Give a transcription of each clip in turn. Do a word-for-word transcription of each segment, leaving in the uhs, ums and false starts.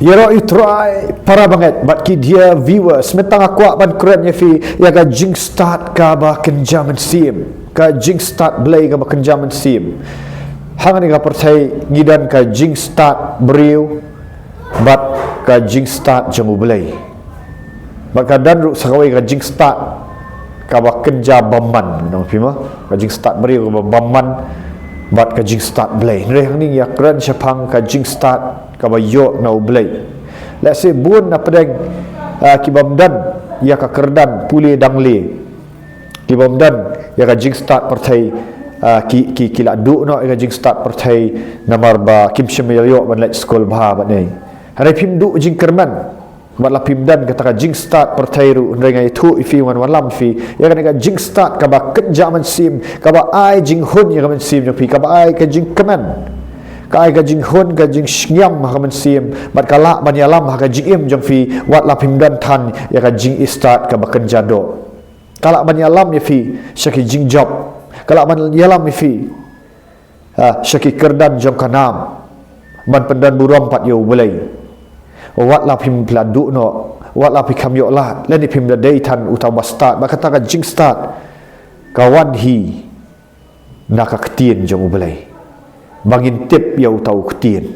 Ïaroh ïa u Trai para bangeit bad ki dear viewers, mynta nga kwah ban kren ïa phi ïa ka jingstad kaba kynja mynsiem. Ka jingstad Blei kaba kynja mynsiem. Hangne ka pyrthei ngi don ka jingstad briew bad ka jingstad jong U Blei. Bad ka don ruh sa kawei ka jingstad kaba kynja bymman, nong phi ma. Ka jingstad briew kaba bymman bad ka jingstad Blei. Hynrei hangne ngi ïa kren shaphang ka jingstad kaba ïoh na U Blei. Lehse bun na pdeng, ah, ki bym don ïa ka kyrdan pule dangle, ki bym don ïa ka jingstad pyrthei, ah, ki, ki, ki la duh noh ïa ka jingstad pyrthei namar ba kim shym ïoh ban leit skul bha bad ne. Hynrei phim duh jingkyrmen. Wat la phim don kata ka jingstad pyrthei ruh, hynrei nga ïathuh ïa phi, wan wallam ïa phi ïa kane ka jingstad kaba kynja mynsiem, kaba ai jinghun ïa ka mynsiem jong phi, kaba ai ka jingkmen, ka ai ka jinghun, ka jingsngiam ha ka mynsiem, bad ka lah ban ïalam ha ka jingim jong phi, wat la phim don than ïa ka jingstad kaba kynja doh. Ka lah ban ïalam ïa phi sha ki jingjop, ka lah ban ïalam ïa phi, ah, sha ki kyrdan jong ka nam, ban pyndon burom pat ïa U Blei. Wat la phim la duh noh, wat la phi kham ïoh lad, lane phim la dei than uta uba stad, bad kata ka jingstad ka wan hi na ka ktien jong U Blei. Ba ngin tip ïa uta u ktien.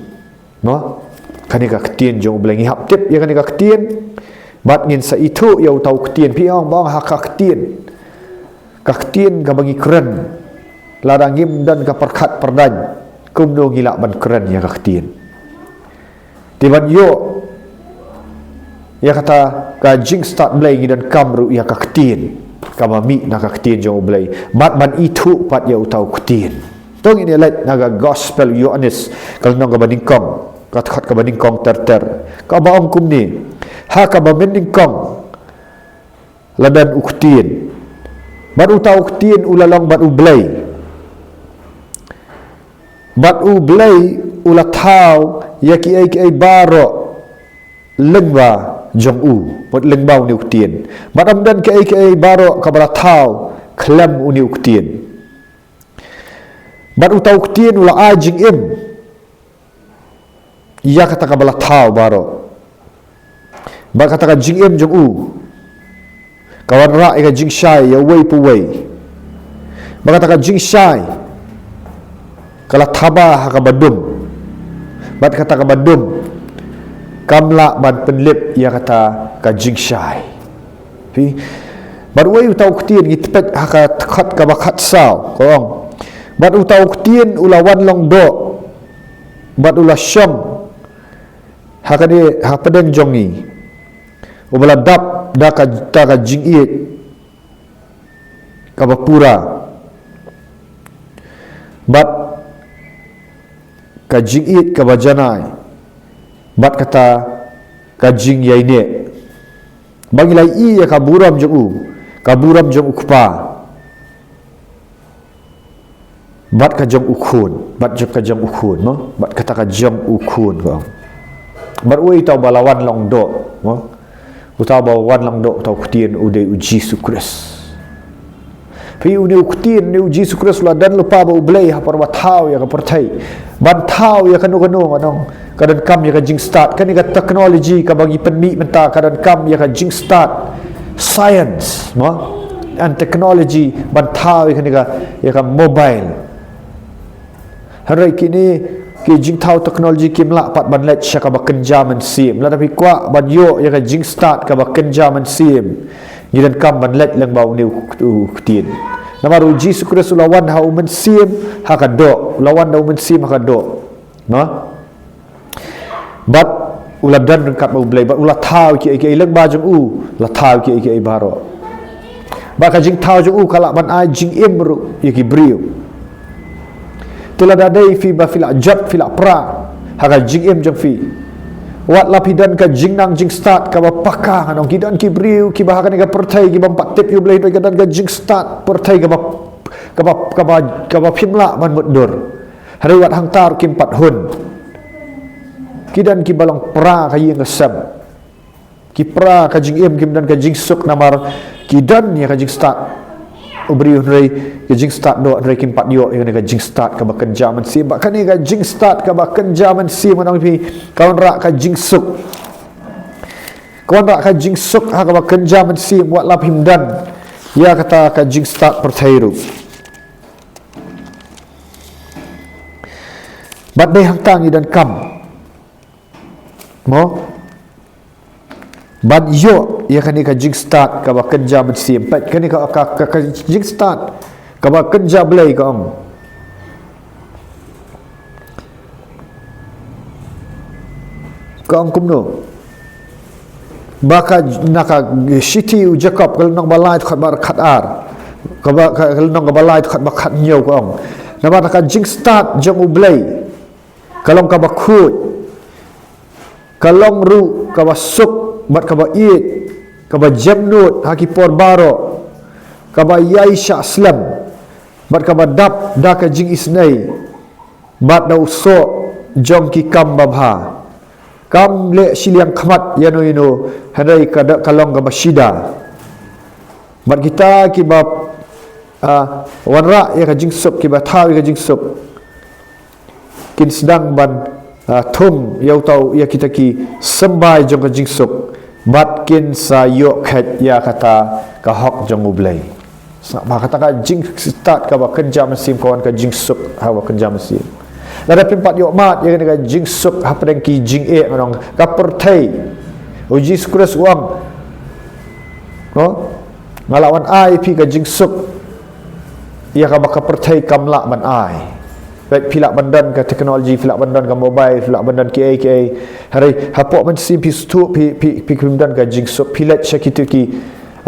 Mo? Kane ka ktien jong U Blei, ngi hap tip ïa kane ka ktien. Bad ngin sa ithuh ïa uta u ktien, phi ong ba ong ha ka ktien. Ka ktien kaba ngi kren. Lada ngim don ka pyrkhat pyrdaiñ, kumno ngi lah ban kren ïa ka ktien? Te ban ïoh ïa kata ka jingstad Blei ngi donkam ruh ïa ka ktien kaba mih na ka ktien jong U Blei. Bad ban ithuh pat ïa uta u ktien. To ngin ïa leit na ka gospel Ïoannis, ka lynnong kaba nyngkong, ka dkhot kaba nyngkong ter ter. Kaba ong kumne: Ha kaba mynnyngkong la don u ktien, bad uta u ktien u la long bad U Blei, bad U Blei u la thaw ïa kiei kiei baroh lyngba jong u, bad lyngba une u ktien. Bad ym don kiei kiei baroh kaba la thaw khlem une u ktien. Bad uta u ktien u la ai jingim ïa kata kaba la thaw baroh. Bad kata ka jingim jong u ka wanrah ïa ka jingshai ïa uwei pa uwei. Bad kata ka jingshai ka la thaba ha kaba dum. Bad kata kaba dum kam lah ban pynlip ïa kata ka jingshai. Phi? Bad uwei uta u ktien, ngi tpeit ha ka dkhot kaba khatsaw, ka ong: Bad uta u ktien u la wan long doh, bad u la shong ha kane, ha pdeng jong ngi, uba la dap da kata ka jingïeit kaba pura, bad ka jingïeit kaba janai, bad kata ka jingïaineh. Ba ngi la ïohi ïa ka burom jong u, ka burom jong u Kpa, bad ka jong u Khun, bad jong ka jong u Khun, mo? Bad kata ka jong u Khun, ka ong. Bad uei uta uba la wan long doh, mo? Uta uba wan long doh, uta u ktien u dei U Jisu Khrist. Phi, une u ktien, une U Jisu Khrist u la don lypa bad U Blei ha por ba thaw ïa ka pyrthei. Ban thaw ïa kano kano, ngan ong, ka donkam ïa ka jingstad. Kane ka technology kaba ngi pynmih mynta ka donkam ïa ka jingstad. Science, mo? And technology ban thaw ïa kane ka, ïa ka mobile. Hynrei kine ki jingthaw technology kim lah pat ban leit sha kaba kynja mynsiem. Lada phi kwah ban ïoh ïa ka jingstad kaba kynja mynsiem, ngi donkam ban leit lyngba une u, u ktien. Namar U Jisu Khrist u la wan ha u mynsiem ha ka doh, u la wan da u mynsiem ha ka doh. Mo? Bad u la don ryngkat bad U Blei, bad u la thaw kiei kiei lyngba jong u, la thaw kiei kiei baroh. Bad ka jingthaw jong u ka lah ban ai jingim ruh ïa ki briew. Te lada dei phi ba phi la jot, phi la pra ha ka jingim jong phi, wat la phi don ka jingnang jingstad kaba paka, ngan ong, ki don ki briew kiba ha kane ka pyrthei kibym pat tip ïa U Blei, hynrei ka don ka jingstad pyrthei kaba, kaba, kaba, kaba phim lah ban mutdur. Hynrei wat hangta ruh kim pat hun. Ki don kiba long pra ka ïing ka sem. Ki pra ka jingim, kim don ka jingsuk namar ki don ïa ka jingstad. u briew hynrei ka jingstad doh, hynrei kim pat ïoh ïa kane ka jingstad kaba kynja mynsiem. Bad kane ka jingstad kaba kynja mynsiem, ngan ong ïa phi, ka wanrah ka jingsuk. Ka wanrah ka jingsuk ha kaba kynja mynsiem, wat la phim don ïa kata ka jingstad pyrthei ruh. Bad dei hangta ngi donkam, mo, ban ïoh ïa kane ka jingstad kaba kynja mynsiem. Peit kane ka, ka, ka, ka jingstad kaba kynja Blei, ka ong. Ka ong kumno? Ba ka, na ka shithi u Jakob, ka lynnong ba lai, dkhot ba khatar. Kaba, ka, ka lynnong kaba lai, dkhot ba khathynñiew, ka ong: Namar na ka jingstad jong U Blei ka long kaba khuid, ka long ruh kaba suk bad kaba ïeit, kaba jemnud ha ki por baroh, kaba ïai shah slem, bad kaba dap da ka jingisynei bad da u soh jong ki kam babha. Kam leh shiliang khmat ïano ïano, hynrei ka da, ka long kaba shida. Bad kita kiba, ah, wanrah ïa ka jingsuk, kiba thaw ïa ka jingsuk, kin sdang ban, ah, thung ïa uta, ïa kita ki symbai jong ka jingsuk, bad kin sa ïoh kheit ïa kata ka hok jong U Blei. Sngap ba kata ka jingstad kaba kynja mynsiem ka wan ka jingsuk ha kaba kynja mynsiem. Lada phim pat ïoh mad ïa kane ka jingsuk hapdeng ki jingeh, ngan ong, ka pyrthei, U Jisu Khrist u ong, no? Nga lah ban ai phi ka jingsuk ïa kaba ka pyrthei kam lah ban ai. Peit, phi lah ban don ka technology, phi lah ban don ka mobile, phi lah ban don kiei kiei. Hynrei hapoh mynsiem phi sngewthuh phi, phi, phi phim don ka jingsuk. Phi leit sha kito ki,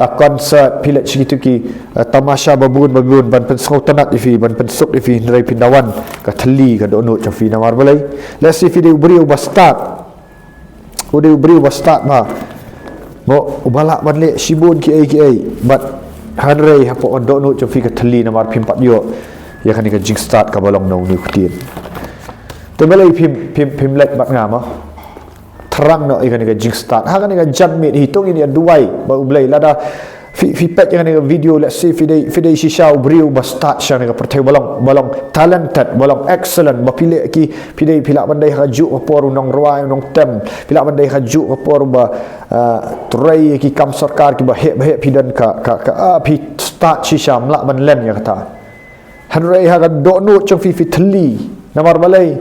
ah, concert, phi leit sha kito ki, ah, tamasha babun babun ban pynsngewtynnat ïa phi, ban pynsuk ïa phi, hynrei phin da wan ka thylli ka dohnud jong phi. Namar balei? Lehse phi dei u briew ba stad. U dei u briew ba stad ma, mo, uba lah ban leh shibun kiei kiei, bad hynrei hapoh ka dohnud jong phi ka thylli, namar phim pat ïoh ïa kane ka jingstad kaba long na une u ktien. Te balei phim, phim, phim leit bad nga, mo? Thrang noh ïa kane ka jingstad ha kane ka janmiet hi. To ngin ïa duwai bad U Blei. Lada phi, phi peit ïa kane ka video, lehse phi dei, phi dei shisha u briew ba stad sha kane ka pyrthei, ba long, ba long talented, ba long excellent, ba phi leh ki, phi dei, phi lah ban dei ha kajuh ka por u nongrwai, u nongtem, phi lah ban dei ha kajuh ka por ba, ah, trei ïa ki kam sorkar kiba heh ba heh, phi don ka, ka, ka, ah, phi stad shisha, ym lah ban len ïa kata. Hynrei ha ka dohnud jong phi phi thylli. Namar balei?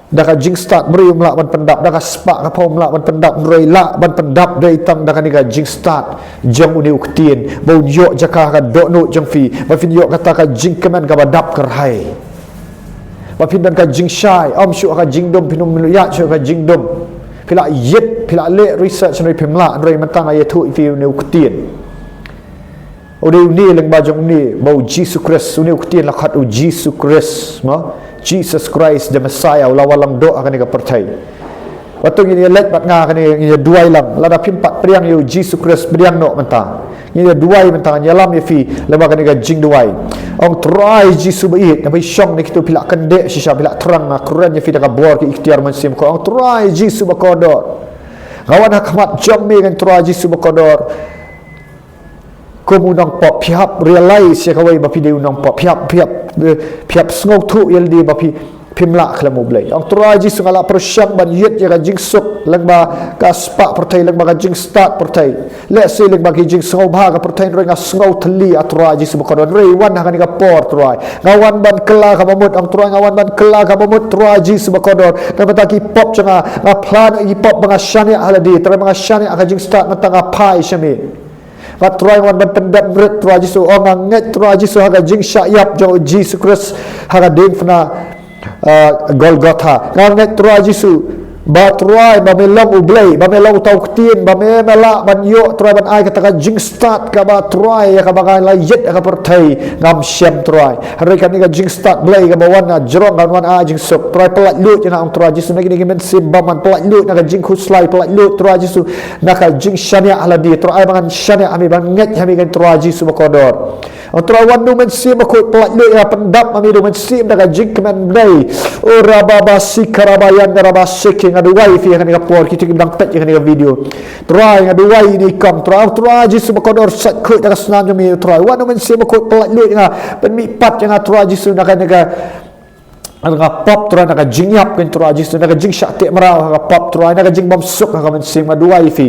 Da ka jingstad briew ym lah ban pyndap, da ka spah ka phew ym lah ban pyndap, hynrei lah ban pyndap dei tang da kane ka jingstad jong une u ktien, ba un ïoh jaka ha ka dohnud jong phi, ba phin ïoh kata ka jingkmen kaba dap kyrhai, ba phin don ka jingshai, ym shuh ha ka jingdum, phin ym ïaid shuh ha ka jingdum. Phi lah ïit, phi lah leh research, hynrei phim lah, hynrei mynta nga ïathuh ïa phi une u ktien. U dei une lyngba jong une, ba U Jisu Khrist, une u ktien la khot U Jisu Khrist, mo? Jesus Christ, the Messiah, u la wan lang doh ha kane ka pyrthei. Wat to ngin ïa leit bad nga ha kane, ngin ïa duwai lang. Lada phim pat pdiang ïa U Jisu Khrist, pdiang noh mynta. Ngin ïa duwai mynta, ngin ïalam ïa phi lyngba kane ka jingduwai. Ong, Trai Jisu ba ïeit, naba i shong ne kito phi la kyndit shisha, phi la thrang, nga kren ïa phi da ka bor ka iktiar Mynsiem Bakhuid. Ong, Trai Jisu ba kordor, nga wan ha khmat jong me, ngan, Trai Jisu ba kordor. Kum u nongpop, phi hap realize ïa kawei ba phi dei u nongpop. Phi hap, phi hap, eh, phi hap sngewthuh ïa lade ba phi, phim lah khlem U Blei. Ong, Trai Jisu, nga la pyrshang ban ïit ïa ka jingsuk lyngba ka spah pyrthei, lyngba ka jingstad pyrthei. Lehse lyngba ki jingsngewbha ka pyrthei, hynrei nga sngew thylli, ah Trai Jisu ba kordor. Hynrei wan ha kane ka por, Trai, nga wan ban kylla kaba mut. Ong, Trai, nga wan ban kylla kaba mut, Trai Jisu ba kordor. Namar kata ki pop jong nga, nga phla noh ïa ki pop ba nga shaniah ha lade, Trai, ba nga shaniah ha ka jingstad, mynta nga phai sha me. Nga, Trai, nga wan ban pyndep rit, Trai Jisu. Ong, nga ngeit, Trai Jisu, ha ka jingshah ïap jong U Jisu Khrist ha ka diengphna, ah, Golgotha. Nga ngeit, Trai Jisu, ba, Trai, ba me long U Blei, ba me long uta u ktien, ba me, me lah ban ïoh, Trai, ban ai kata ka jingstad kaba, Trai, ïa kaba nga la ïit ha ka pyrthei ngam shem, Trai. Hynrei kane ka jingstad Blei kaba wan na jrong, kan wan ai jingsuk. Trai, pyllait luid ïa nga, Trai Jisu, na kine ki mynsiem bymman, pyllait luid na ka jingkhuslai, pyllait luid, Trai Jisu, na ka jingshaniah ha lade, Trai, ai ba ngan shaniah ha me, ban ngeit ha me, ngan, Trai Jisu ba kordor. Ong, Trai, wan da U Mynsiem Bakhuid, pyllait luid ïa ka, pyndap ha me da U Mynsiem da ka jingkmen Blei. O rababa sikaraba yanda raba siki. Nga duwai ïa phi ha kane ka por, kito kiba dang peit ïa kane ka video. Trai, nga duwai ïa i kong, Trai, Trai Jisu bakordor, sait khuid da ka snam jong me, Trai. Wan u Mynsiem Bakhuid, pyllait luid ïa nga, pynmih pat ïa nga, Trai Jisu, na kane ka, na ka pop, Trai, na ka jingïap, Trai Jisu, na ka jingshah teh mraw ha ka pop, Trai, na ka jingbymsuk ha ka mynsiem, nga duwai ïa phi.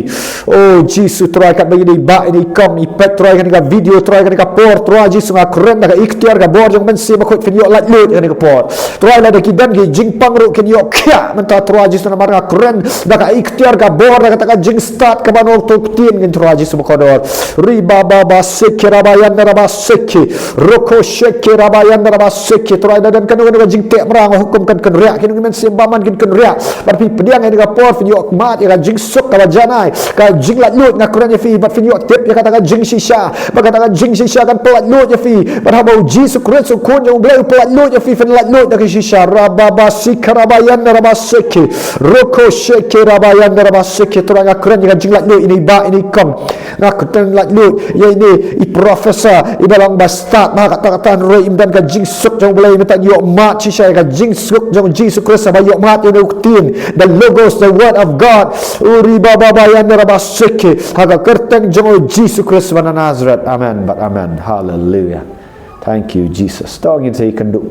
O Jisu Trai, katba ngi dei ba, ngi dei kong, ngi peit Trai kane ka video, Trai kane ka por, Trai Jisu nga kren da ka iktiar ka bor jong u Mynsiem Bakhuid, phin ïoh laitluid kane ka por. Trai lada ki don ki jingpang ruh kin ïoh khiah mynta Trai Jisu namar nga kren da ka iktiar ka bor da kata ka jingstad kaba na u ktien jong u Trai Jisu bakordor. Ri ba ba ba seke raba yanda raba seke. Roko sheke raba yanda raba seke. Trai lada don kano kano ka jingteh mraw nga hukum kan kynriah. Kino ki mynsiem bymman kin kynriah. Bad phi pdiang ïa kane ka por phin ïoh mad ïa ka jingsuk kaba janai. Ka jinglaitluid nga kren ïa phi bad phin ïoh tip ïa kata ka jingshisha. Bad kata ka jingshisha kan pyllait luid ïa phi. Bad haba u Jisu Khrist u Khun jong u Blei u pyllait luid ïa phi phin laitluid da ka shisha. Raba ba sika raba yanda raba seke. Roko sheke raba yanda raba seke. Trai nga kren ïa ka jinglaitluid ïa i ba ïa i kong. Nga kren laitluid ïa ine i professor iba long ba stad ba kata kata hynrei im don ka jingsuk jong u Blei mynta ïoh mad shisha ïa ka jingsuk jong u Jisu Khrist ba ïoh mad ïa u ktien, the Logos, the Word of God. Uri ba ba ba yanda raba seke ha ka kyrteng jong u Jisu Khrist ba na Nazareth. Amen bad amen. Hallelujah. Thank you Jesus. To ngin sa ïakynduh